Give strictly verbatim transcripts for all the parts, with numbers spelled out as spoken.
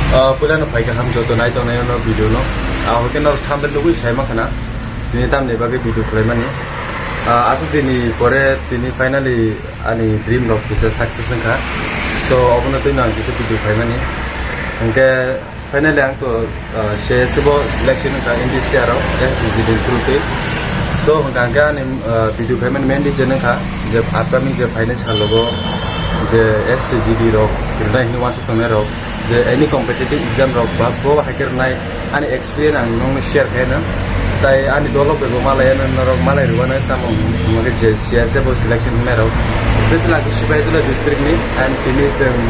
Ah, puilano phai kaham joto nai tongnai ono video no. Ah, hwnkhe norok thumbnail nugwi sai mankha na. Tini tamni bagwi video khwlaimani. Ah, aswk dini pore tini finally ani dream rok kisa success wngkha. So, obono twino ang kisa video khaimani. Hwnkhe finally ang to, ah, C S F bo selection wngkha N D C R o, S C G D through twi. So, hwnkha hwnkhe ani, ah, video khaimani main reason wngkha je upcoming je phainai salogo je S C G D rok, rwnai hinwi uansuk tongnai rok, je any competitive exam rok ba bo hai khe rwnai ani experience ang nokno share khaino. Tai ani dolok bai bo malai ano norok malai rwano tamo hwnmokhe je C S F bo selection wngnai rok, special ang khe Sipaijala district ni and tini chwng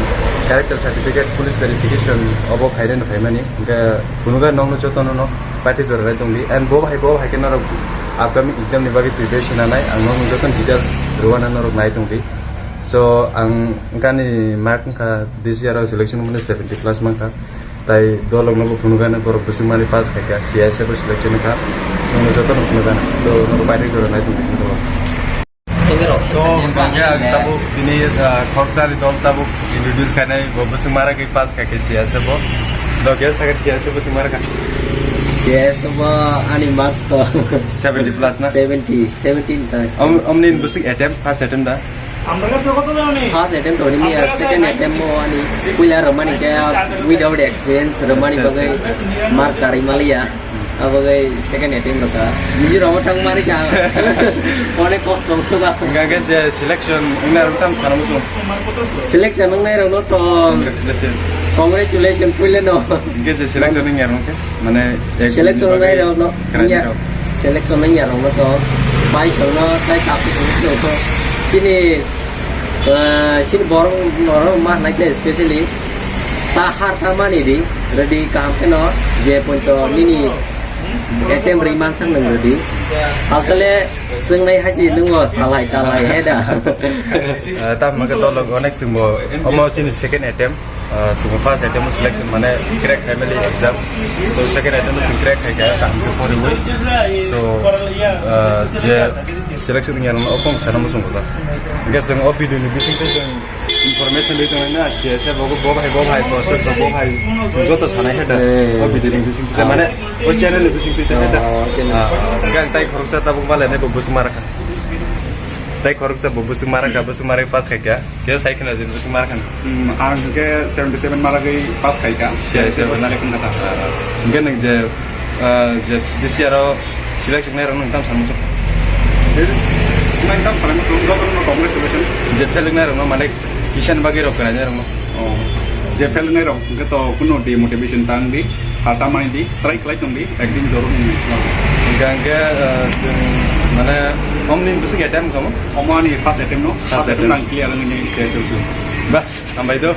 character certificate police verification obo khainani phaimani hwnkhe phunukha nokno jotono no paithak jora nai tongdi and bo hai bo hai khe norok upcoming exam ni bagwi preparation nanai ang nokno jotono details rwano norok nai tongdi. So ang wngkha ani mark wngkha this year o selection wngmani seventy plus mankha. Tai dolok nobo phunukgana borok bwswk manwi pass khaikha, C S F o selection wngkha. Nono jotono phunukgana. To nono paithak jora nai tongdi phunukgo. Sengero. To hwnkha hwnkhe ang tabuk tini, ah, khoroksa ni dol tabuk introduce khainai bo bwswk mara khe pass khaikha C S F o. Do khe sakha C S F o bwswk mara kha. C S F o ani mark to seventy plus na? Seventy, seventeen ta. Om, omni bwswk attempt, first attempt da? First attempt to rimya, second attempt mo ani puila romani khe without experience romani bagwi mark kari maliya. Abagwi second attempt rokha. Niji romo thang mari ka. Onek kosto wngkha. Hwnkha khe je selection wngnai rok tam sana muchung. Selection wngnai rokno to congratulations puila no. Hwnkhe je selection wngya rok khe mane ek selection wngnai rokno. Krai ya, rok. Selection wngya rokno to bai songno tai kapu songno to chini, eh, chini borok norok ma nai khe specially ta har ta mani di ready kaham kheno je poito nini attempt ri mansang nang ready. Salsale swngnai haisi nungo salai talai he da. Eh, tam ma khe dolok onek singbo omo chini second attempt. Ah, chwng first attempt o selection mane crack family exam. So second attempt o chwng crack khai kha, kaham khe poriwi. So, ah, je selection wngya rokno o kong sana muchung kha. Hwnkhe chwng o video ni bisingtwi chwng information ri tongnai na, C S F bo, bo hai, bo hai, process bo hai, joto sanai khe da. Eh. O video ni bisingtwi mane o channel ni bisingtwi khe da. Oh, channel. Ah, hwnkhe ang tai khoroksa tabuk male ne bo bwswk mara kha. Tai khoroksa bo bwswk mara kha, bwswk mara pass khai kha. Khe sai khna je bwswk mara khna. Hmm, ang hwnkhe seventy seven maragwi pass khai kha. Seventy seven na? Select wngkha ta. Ah, hwnkhe nwng je, ah, je this year o selection wngnai rok nwng tam sanmung. Nwng tam sanmung, jotono congratulations. Je fail wngnai rok no mane kisa ni bagwi rok kwnai rok no. Oh. Je fail wngnai rok hwnkhe to kuno demotivation ta wng di, ha ta mani di, try khlai tong di, ekdin jorok ni. Hwnkhe, ah, chwng mane omni bwswk attempt kamo? Omo ani first attempt no, first attempt nang clear wngwi se se. Bah, hambai do.